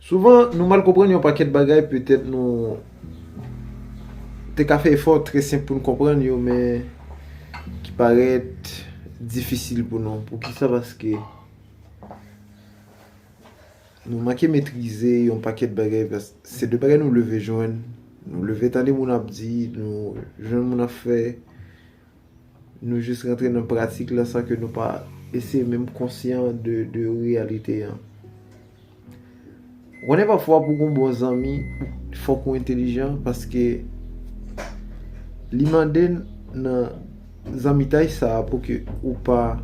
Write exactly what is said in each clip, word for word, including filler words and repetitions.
Souvan, nou mal konprann yon pakèt bagay, petèt nou te ka fè efò trè senp pou n konprann yo, men ki parèt difisil pou nou. Poukisa? Paske nou manke metrize yon pakèt bagay, pas-, se de bagay nou leve jwenn, nou leve tande moun ap di, nou jwenn moun ap fè, nou jis rantre nan pratik la san ke nou pa eseye menm konsyan de, de reyalite an. Ou konnen pafwa pou gon bon zanmi, fòk ou entelijan, paske li mande nan zanmitay sa a pou ke ou pa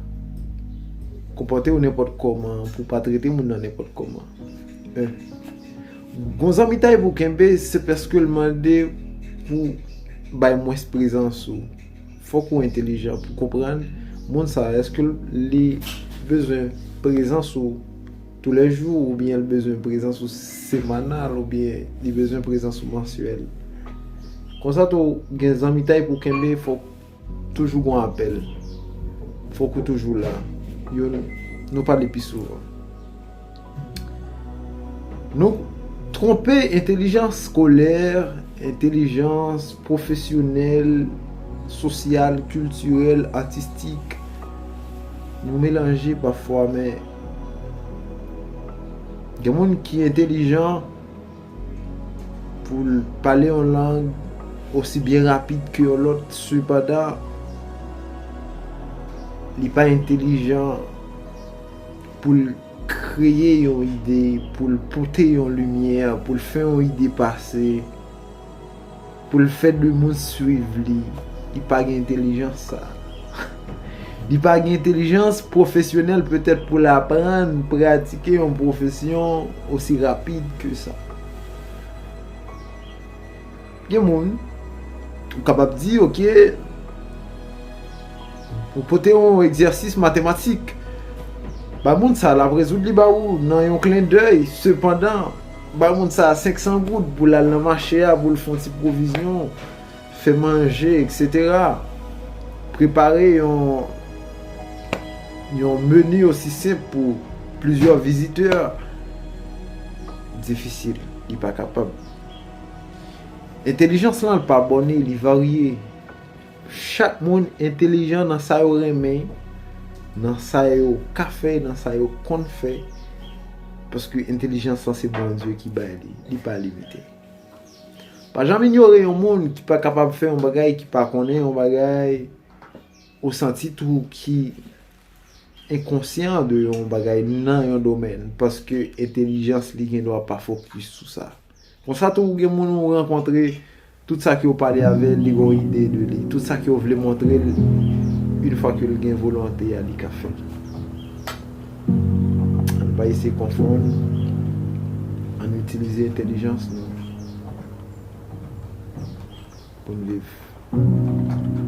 konpòte w nenpòt kòman, pou w pa trete moun nan nenpòt kòman. Gon zanmitay pou kenbe, se paske l mande pou bay mwens prezans ou. Fòk ou entelijan pou konprann moun sa, èske li bezwen prezans ou toulèjou, oubyen li bezwen prezans ou semanal, oubyen li bezwen prezans ou mansyèl. Konsa tou, gen zanmitay pou kenbe, fòk toujou gon apèl. Fòk ou toujou la. Yo, nou pale pi souvan. Nou twonpe entèlijans skolè, entèlijans pwofesyonèl, sosyal, kiltirèl, atistik. Nou melanje pafwa, men gen moun ki entèlijan pou l pale yon lang osi byen rapid ke yon lòt, sepandan, li pa entèlijan pou l kreye yon ide, pou l pote yon limyè, pou l fè yon ide pase, pou l fè de moun swiv li. Li pa gen entèlijans sa. Li pa gen entèlijans pwofesyonèl petèt pou l aprann pratike yon pwofesyon osi rapid ke sa. Gen moun, ou kapab di, oke, ou pote yon egzèsis matematik ba moun sa, l ap rezoud li ba ou nan yon klendèy. Sepandan, ba moun sa senk san goud pou l al nan mache a, pou l fè yon ti pwovizyon, fè manje, etsetera. Prepare yon, yon meni osi senp pou plizyè vizitè. Difisil, li pa kapab. Entèlijans lan pa bòne, li varye. Chak moun entèlijan nan sa yo renmen, nan sa yo ka fè, nan sa yo konn fè. Paske entèlijans lan se Bondye ki bay li, li pa limite. Pa janm inyore yon moun ki pa kapab fè yon bagay, ki pa konnen yon bagay, ou santi tou ki enkonsyan de yon bagay nan yon domèn, paske entèlijans li gendwa pa fokis sou sa. Konsa tou, ou gen moun ou rankontre, tout sa ke w pale avè l, li gen yon ide de li. Tout sa ke w vle montre l, yon fwa ke l gen volonte a, li ka fè l. Ann pa eseye konfonn, ann itilize entèlijans nou pou n viv.